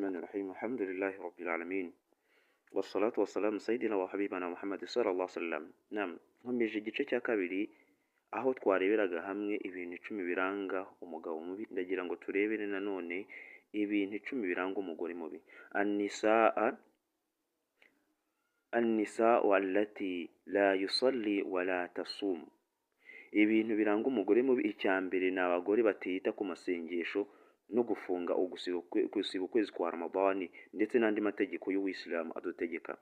الرحمن الرحيم الحمد لله رب العالمين والصلاة والسلام سيدنا وحبيبنا محمد صلى الله عليه وسلم. Naam, nkomeje igice cya kabiri aho twareberaga hamwe ibintu 10 biranga umugabo mubi. Ndagira ngo turebere nanone ibintu 10 biranga umugore mubi. Annisaa annisaa allati la yusalli wala tasum. Ibintu biranga umugore mubi, icya mbere ni abagore batita ku masengesho no gufunga gusiba ukwezi kwa Ramadani ndetse n'andi mategeko y'Ubuyisilamu adutegeka.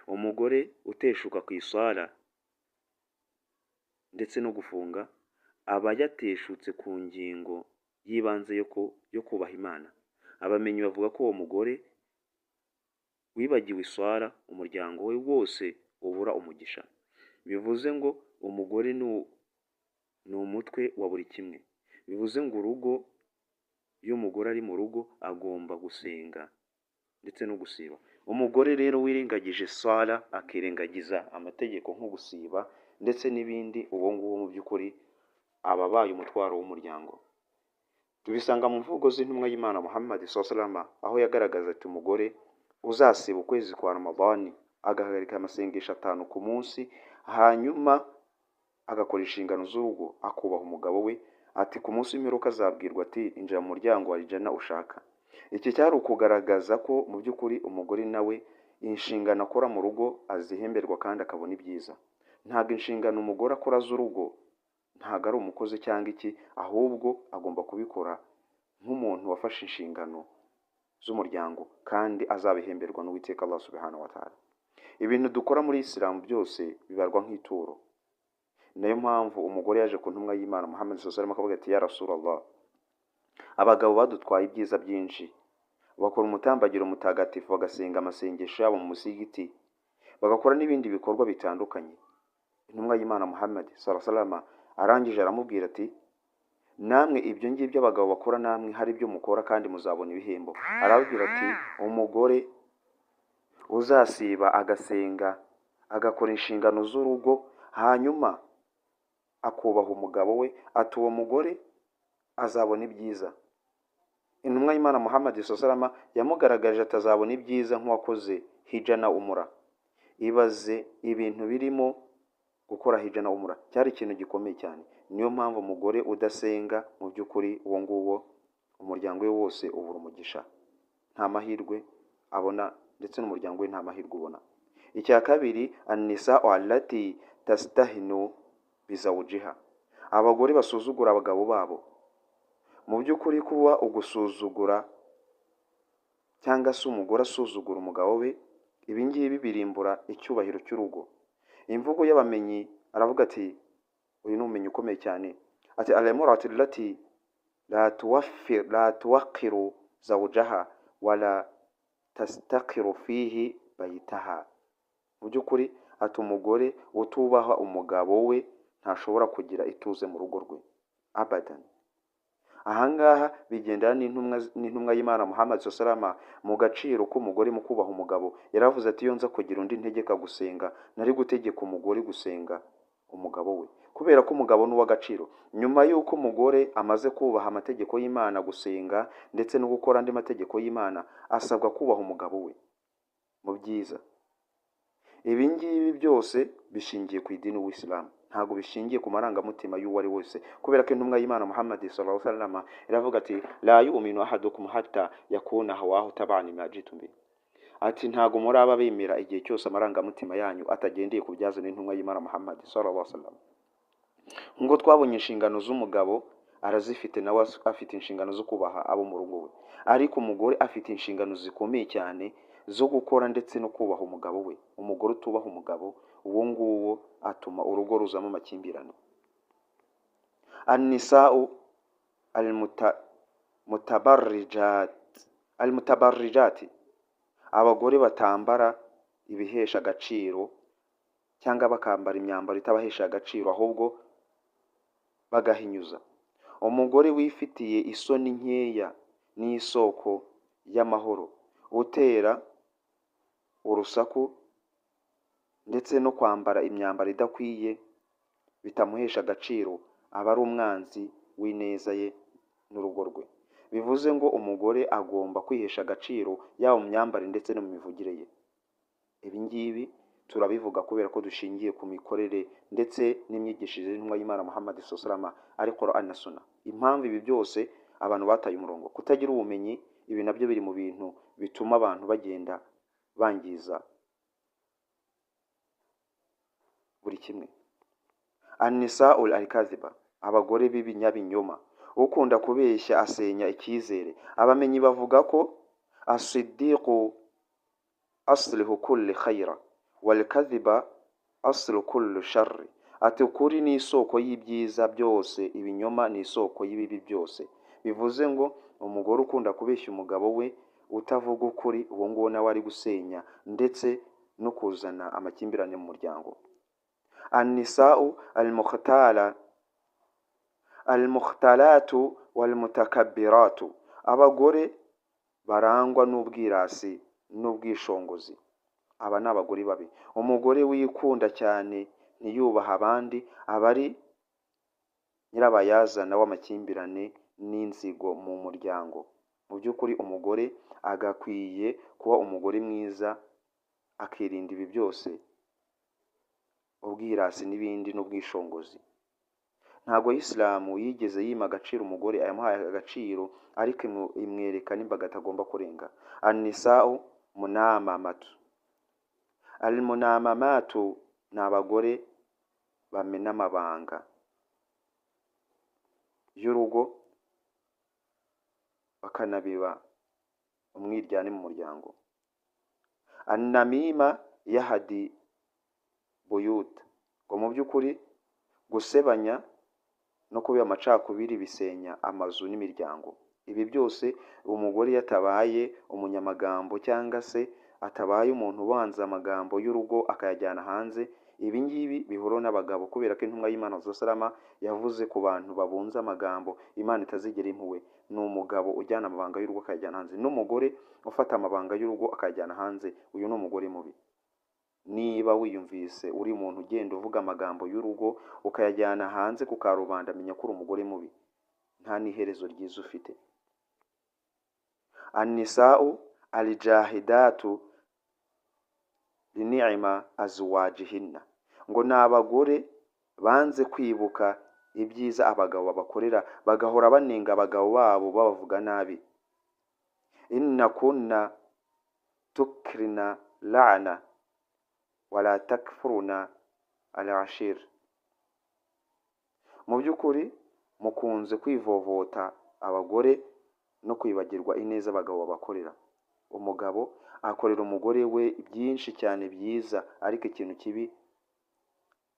Umugore uteshuka ku iswala ndetse no gufunga aba yateshutse ku ngingo y'ibanze yo kubaha Imana. Abamenyi bavuga ko uwo mugore wibagiwe iswala umuryango we wose ubura umugisha. Bivuze ngo umugore ni umutwe wa buri kimwe. Bivuze ngo urugo, iyo umugore ari mu rugo agomba gusenga ndetse no gusiba. Umugore rero wirengagije swala, akirengagiza amategeko nko gusiba ndetse n'ibindi, uwo nguwo mu by'ukuri aba abaye umutwaro w'umuryango. Tubisanga mu mvugo z'intumwa y'Imana Muhammad sallallahu, aho yagaragaza ati umugore uzasiba ukwezi kwa Ramadani agahagarika amasengesho 5 ku munsi, hanyuma agakora inshingano z'urugo, akubaha umugabo we, ati ku munsi w'imperuka azabwirwa ati injira mu muryango wa Jana ushaka. Iki cyari ukugaragaza ko mu by'ukuri umugore nawe inshingano akora mu rugo azihemberwa kandi akabona ibyiza. Ntabwo inshingano umugore akora z'urugo ntabwo ari umukozi cyangwa iki, ahubwo agomba kubikora nk'umuntu wafashe inshingano z'umuryango kandi azabihemberwa n'Uwiteka Allah subhanahu wa ta'ala. Ibintu dukora muri Isilamu byose bibarwa nk'ituro. Nayo mpamvu umugore yaje ku ntumwa y'Imana Muhammad sallallahu alaihi wasallam akavuga ati ya Rasulallah, abagabo badutwaye ibyiza byinshi, bakora umutambagiro mutagatifu, bagasenga amasengesho yabo mu musigiti, bagakora n'ibindi bikorwa bitandukanye. Intumwa y'Imana Muhammad sallallahu alaihi wasallam arangije aramubwira ati namwe ibyo ngibyo abagabo bakora namwe hari ibyo mukora kandi muzabona ibihembo. Arababwira ati umugore uzasiba agasenga agakora inshingano z'urugo hanyuma akubaha umugabo we, ati uwo mugore azabona ibyiza. Intumwa y'Imana Muhammad sallallahu alaihi wasallam yamugaragaje atazabona ibyiza nk'uwakoze hija na umura. Ibaze ibintu birimo gukora hija na umura, cyari ikintu gikomeye cyane. Niyo mpamvu umugore udasenga mu by'ukuri uwo nguwo umuryango we wose ubura umugisha, nta mahirwe abona, ndetse n'umuryango we nta mahirwe ubona. Icya kabiri, annisa allati tastahinu bizawujiha, abagore basuzugura abagabo babo. Mu by'ukuri kuba ugusuzugura cyangwa se umugore asuzugura umugabo we, ibi ngibi birimbura icyubahiro cy'urugo. Imvugo y'abamenyi aravuga ati uyu ni umumenyi ukomeye cyane, ati al-imra'atu allati la tuwaqqiru zawjaha wala tastaqiru fihi baytaha. Mu by'ukuri ati umugore utubaha umugabo we ntashobora kugira ituze mu rugo rwe abadan. Ahangaha bigendana n'intumwa y'Imana Muhammad sallallahu alaihi wasallam mu gaciro k'umugore mu kubaha umugabo. Yaravuze ati iyo nza kugira undi ntegeka gusenga nari gutegeka umugore gusenga umugabo we, kubera ko umugabo ni uw'agaciro. Nyuma y'uko umugore amaze kubaha amategeko y'Imana, gusenga ndetse no gukora andi mategeko y'Imana, asabwa kubaha umugabo we mu byiza. Ibi ngibi byose bishingiye ku idini w'Isilamu, ntabwo bishingiye ku marangamutima y'uwo ari wese, kubera ko intumwa y'Imana Muhammad sallallahu alaihi wasallam iravuga ati la yu'minu ahadukum hatta yakuna hawahu tab'an ma jitum bi, ati ntago muri aba bemera igihe cyose amarangamutima yanyu atagendeye ku byazanwe n'intumwa y'Imana Muhammad sallallahu alaihi wasallam. Ngo twabonye inshingano z'umugabo arazifite, nawe afite inshingano zo kubaha abo mu rugo we, ariko umugore afite inshingano zikomeye cyane zo gukora ndetse no kubaha umugabo we. Umugore utubaha umugabo uwo nguwo atuma urugo ruzamo amakimbirane. Annisa'u almutabarrijat, abagore batambara ibihesha agaciro cyangwa bakambara imyambaro itabahesha agaciro ahubwo bagahinyuza. Umugore wifitiye isoni nkeya n'isoko y'amahoro, utera urusaku ndetse no kwambara imyambaro idakwiye bitamuhesha agaciro, aba ari umwanzi w'ineza ye n'urugo rwe. Bivuze ngo umugore agomba kwihesha agaciro yaba mu myambarire ndetse no mu mivugire ye. Ibi ngibi turabivuga kubera ko dushingiye ku mikorere ndetse n'imyigishirize y'intumwa y'Imana Muhammad sallallahu ari Qur'an na Sunna. Impamvu ibi byose abantu bataye umurongo, kutagira ubumenyi, ibi nabyo biri mu bintu bituma abantu bagenda bangiza buri kimwe. An-nisa'ul al-kadhiba, abagore b'ibinyabinyoma. Ukunda kubeshya asenya icyizere. Abamenyi bavuga ko as-siddiqu aslihu kulli khayra wal kadhiba aslu kulli sharri. Ati ukuri ni isoko y'ibyiza byose, ibinyoma ni isoko y'ibibi byose. Bivuze ngo umugore ukunda kubeshya umugabo we, utavuga ukuri, uwo nguwo nawe ari gusenya ndetse no kuzana amakimbirane mu muryango. An-nisa'u al-mukhtala al-mukhtalatu wal-mutakabbiratu, abagore barangwa n'ubwirasi n'ubwishongozi. Aba ni abagore babi. Umugore wikunda cyane ntiyubaha abandi, aba ari nyirabayazana w'amakimbirane n'inzigo mu muryango. Mu by'ukuri umugore agakwiye kuba umugore mwiza, akirinda ibi byose, ubwirasi n'ibindi n'ubwishongozi. Ntabwo Isilamu yigeze yima agaciro umugore, yamuhaye agaciro ariko imwereka n'imbaga atagomba kurenga. An-nisa'u munamamatu. Al-munamamatu ni abagore bamena amabanga y'urugo, bakanabiba umwiryane mu muryango. An-namima yahadi buyut, ngo mu by'ukuri gusebanya no kubiba amacakubiri bisenya amazu n'imiryango. Ibi byose umugore yatabaye umunyamagambo cyangwa se atabaye umuntu ubanza amagambo y'urugo akayajyana hanze, ibi ngibi bihura n'abagabo, kubera ko intumwa y'Imana salama yavuze ku bantu babunza amagambo Imana itazigera impuhwe. Ni umugabo ujyana amabanga y'urugo akayajyana hanze, n'umugore ufata amabanga y'urugo akayajyana hanze, uyu ni umugore mubi. Niba wiyumvise uri umuntu ugenda uvuga amagambo y'urugo ukayajyana hanze ku karubanda, menya ko uri umugore mubi, nta n'iherezo ryiza ufite. An-nisa'u al-jahidatu lini'ma azwajihinna, ngo ni abagore banze kwibuka ibyiza abagabo babakorera, bagahora banenga abagabo babo babavuga nabi. Inna kunna tukrina la'na wala takfuruna al-ashir. Mu by'ukuri mukunze kwivovota abagore no kwibagirwa ineza abagabo babakorera. Umugabo akorera umugore we byinshi cyane byiza, ariko ikintu kibi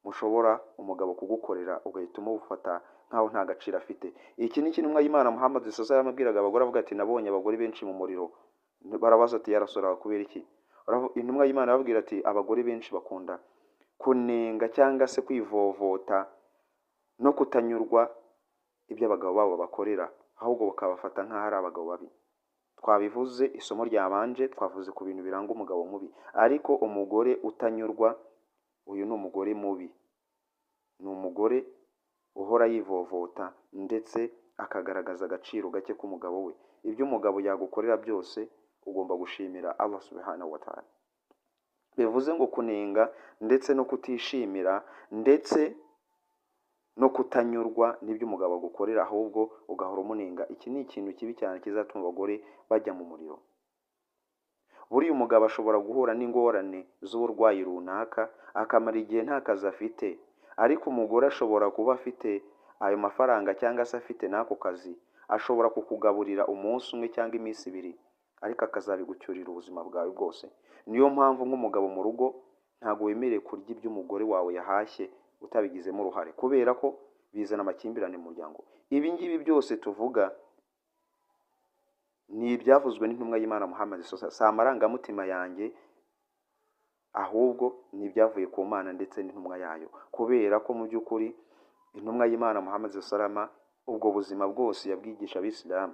mushobora umugabo kugukorera ugahita umufata nkaho nta gaciro afite. Iki ni intumwa y'Imana Muhammad sallallahu alaihi wasallam yabwiraga abagore, avuga ati nabonye abagore benshi mu muriro. Barabaza ati yarasora kubera iki? Intumwa y'Imana ababwira ati abagore benshi bakunda kunenga cyangwa se kwivovota no kutanyurwa ibyo abagabo babo bakorera, ahubwo bakabafata nk'aho ari abagabo babi. Twabivuze isomo ryabanje, twavuze ku bintu biranga umugabo mubi, ariko umugore utanyurwa, uyu ni umugore mubi. Ni umugore uhora yivovota ndetse akagaragaza agaciro gake k'umugabo we. Ibyo umugabo yagukorera byose ugomba gushimira Allah subhanahu wa ta'ala. Bivuze ngo kunenga ndetse no kutishimira ndetse no kutanyurwa n'ibyo umugabo agukorera, ahubwo ugahora umunenga, iki ni ikintu kibi cyane kizatuma abagore bajya mu muriro. Buriya umugabo ashobora guhura n'ingorane z'uburwayi runaka, akamara igihe nta kazi afite, ariko umugore ashobora kuba afite ayo mafaranga cyangwa se afite n'ako kazi, ashobora kukugaburira umunsi umwe cyangwa iminsi ibiri, ariko akazabigucyurira ubuzima bwawe bwose. Niyo mpamvu nk'umugabo mu rugo ntabwo wemerewe kurya ibyo umugore wawe yahashye utabigizemo uruhare, kubera ko bizana amakimbirane mu muryango. Ibi ngibi byose tuvuga ni ibyavuzwe n'intumwa y'Imana Muhammad sallallahu alaihi wasallam, si amarangamutima yanjye, ahubwo ni ibyavuye ku Mana ndetse n'intumwa yayo, kubera ko mu by'ukuri intumwa y'Imana Muhammad sallallahu alaihi wasallam ubwo buzima bwose yabwigisha Abisilamu,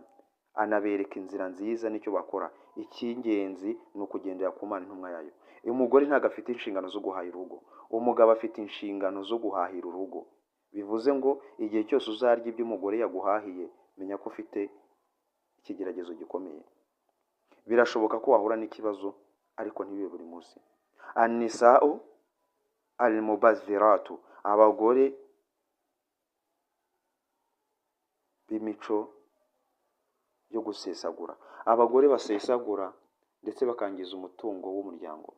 anabereka inzira nziza n'icyo bakora. Icy'ingenzi ni ukugendera ku Mana intumwa yayo. Umugore ntabwo afite inshingano zo guhahira urugo, umugabo afite inshingano zo guhahira urugo. Bivuze ngo igihe cyose uzarya ibyo umugore yaguhahiye, menya ko ufite Ikigeragezo gikomeye. Birashoboka ko wahura n'ikibazo ariko ntibibe buri munsi. Anisa'u almubaziratu, abagore b'imico yo gusesagura, abagore basesagura ndetse bakangiza umutungo w'umuryango.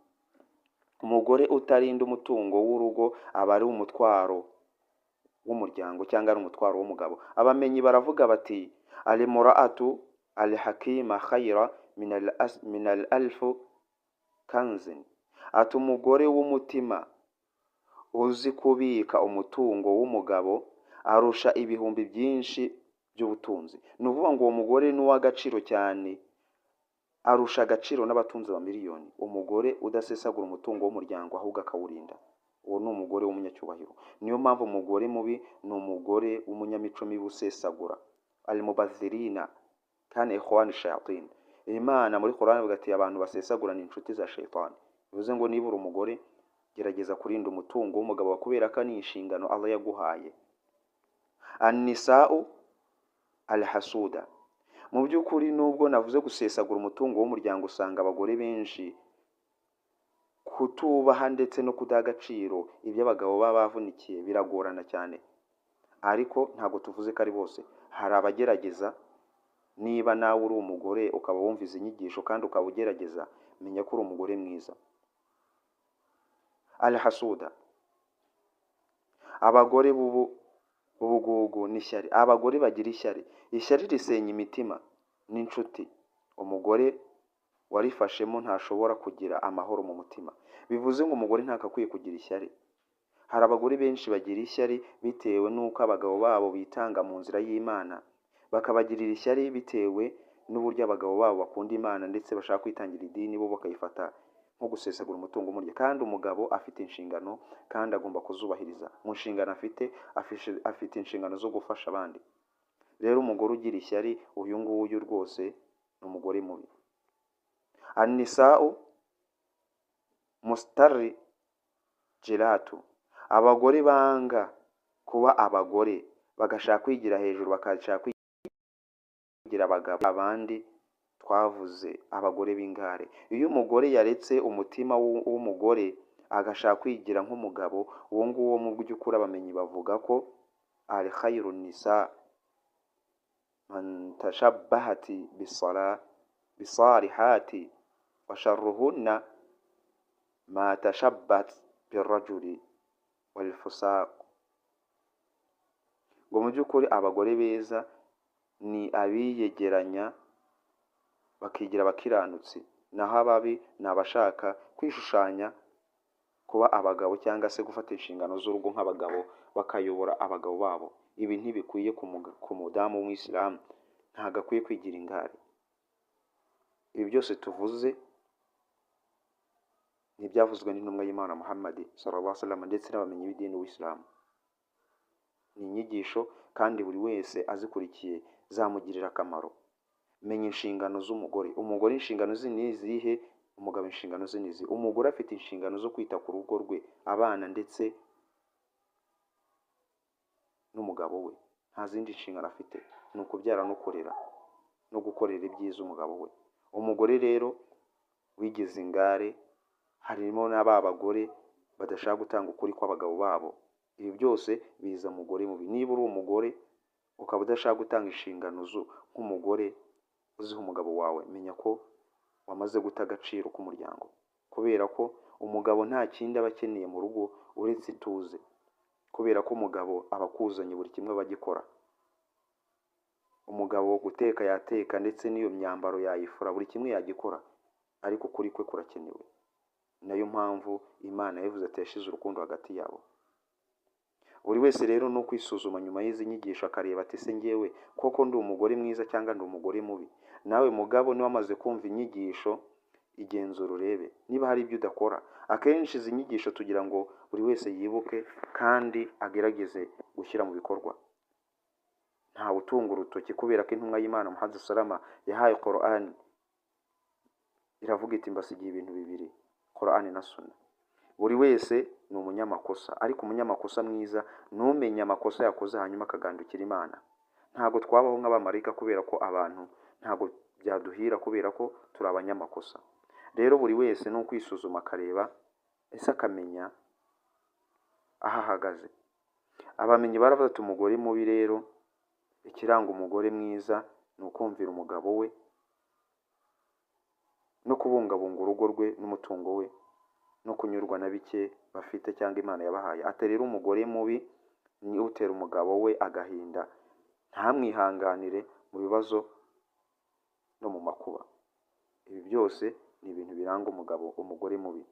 Umugore utarinda umutungo w'urugo aba ari umutwaro w'umuryango cyangwa ari umutwaro w'umugabo. Abamenyi baravuga bati alimuraatu alhakima khayra min al alfu kanzin, ati umugore w'umutima uzi kubika umutungo w'umugabo arusha ibihumbi byinshi by'ubutunzi. Ni ukuvuga ngo uwo mugore ni uw'agaciro cyane, arusha agaciro n'abatunzi ba miliyoni. Umugore udasesagura umutungo w'umuryango ahubwo akawurinda, uwo ni umugore w'umunyacyubahiro. Niyo mpamvu umugore mubi ni umugore w'umunyamico mibi usesagura. Almubazirina kana ikhwani shayatin. Imana muri Qur'an ivuga ati abantu basesagura ni inshuti za shaytani. Bivuze ngo niba uri umugore gerageza kurinda umutungo w'umugabo kubera ko ni inshingano Allah yaguhaye. Anisa'u alhasuda. Mu by'ukuri nubwo navuze gusesagura umutungo w'umuryango, usanga abagore benshi kutubaha ndetse no kudaha agaciro ibyo abagabo baba bavunikiye biragorana cyane. Ariko ntabwo tuvuze ko ari bose, hari abagerageza. Niba nawe uri umugore ukaba wumva izi nyigisho kandi ukaba ugerageza, menya ko uri umugore mwiza. Alhasuda, abagore b'ubugugu n'ishyari. Abagore bagira ishyari, ishyari risenya imitima n'inshuti. Umugore warifashemo ntashobora kugira amahoro mu mutima. Bivuze ngo umugore ntakakwiye kugira ishyari. Hari abagore benshi bagira ishyari bitewe n'uko abagabo babo bitanga mu nzira y'Imana, bakabagirira ishyari bitewe n'uburyo abagabo babo bakunda Imana ndetse bashaka kwitangira idini, bo bakayifata nko gusesagura umutungo w'umuryango. Kandi umugabo afite inshingano kandi agomba kuzubahiriza. Mu nshingano afite, afite inshingano zo gufasha abandi. Rero umugore ugira ishyari, uyu nguyu rwose ni umugore mubi. Anisa'u mustari jiratu, abagore banga kuba abagore bagashaka kwigira hejuru, bagashaka kwigira abagabo. Abandi twavuze abagore b'ingare. Iyo umugore yaretse umutima w'umugore agashaka kwigira nk'umugabo, uwo nguwo mu by'ukuri abamenyi bavuga ko al khairu nisa man tashabbahati bisalihati wa sharruhunna ma tashabbat birrajuli wal fusaq. Ngo mu by'ukuri abagore beza ni abiyegeranya bakigira abakiranutsi, naho ababi ni abashaka kwishushanya kuba abagabo cyangwa se gufata inshingano z'urugo nk'abagabo, bakayobora abagabo babo. Ibi ntibikwiye ku mudamu w'umuyisilamu, ntabwo akwiye kwigira ingare. Ibi byose tuvuze ntibyavuzwe n'intumwa y'Imana Muhammad sallallahu alaihi wasallam ndetse n'abamenyi b'idini w'Isilamu. Ni inyigisho kandi buri wese azikurikiye zamugirira akamaro. Menya inshingano z'umugore. Umugore inshingano ze ni izihe? Umugabo inshingano ze ni izihe? Umugore afite inshingano zo kwita ku rugo rwe, abana ndetse n'umugabo we. Nta zindi nshingano afite, ni ukubyara no kurera no gukorera ibyiza umugabo we. Umugore rero wigize ingare, harimo n'aba bagore badashaka gutanga ukuri kw'abagabo babo. Ibi byose biza umugore mubi. Niba uri umugore ukaba udashaka gutanga inshingano nk'umugore uziha umugabo wawe, menya ko wamaze guta agaciro k'umuryango, kubera ko umugabo nta kindi aba akeneye mu rugo uretse ituze, kubera ko umugabo aba akuzanye buri kimwe aba agikora. Umugabo guteka yateka ndetse n'iyo myambaro yayifura, buri kimwe yagikora, ariko ukuri kwe kurakenewe. Nayo mpamvu Imana yavuze ati yashize urukundo hagati yabo. Buri wese rero ni ukwisuzuma nyuma y'izi nyigisho akareba ati se njyewe koko ndi umugore mwiza cyangwa ndi umugore mubi. Nawe mugabo niba wamaze kumva inyigisho, igenzura urebe niba hari ibyo udakora. Akenshi izi nyigisho tugira ngo buri wese yibuke kandi agerageze gushyira mu bikorwa. Ntawe utunga urutoki kubera ko intumwa y'Imana Muhammad salama yahaye Qur'an iravuga iti mbasigiye ibintu bibiri, Qur'an na Sunna. Buri wese ni umunyamakosa, ariko umunyamakosa mwiza numenye amakosa yakoze hanyuma akagandukira Imana. Ntabwo twabaho nk'abamarayika kubera ko abantu Ntabwo byaduhira kubera ko turi abanyamakosa. Rero buri wese ni ukwisuzuma, akareba ese, akamenya aho ahagaze. Abamenyi baravuze ati: "Umugore mubi rero, ikiranga umugore mwiza ni ukumvira umugabo we no kubungabunga urugo rwe n'umutungo we no kunyurwa na bike bafite cyangwa Imana yabahaye." Ati: "Rero umugore mubi ni utera umugabo we agahinda, ntamwihanganire mu bibazo no mu makuba." Ibi byose ni ibintu biranga umugabo, umugore mubi.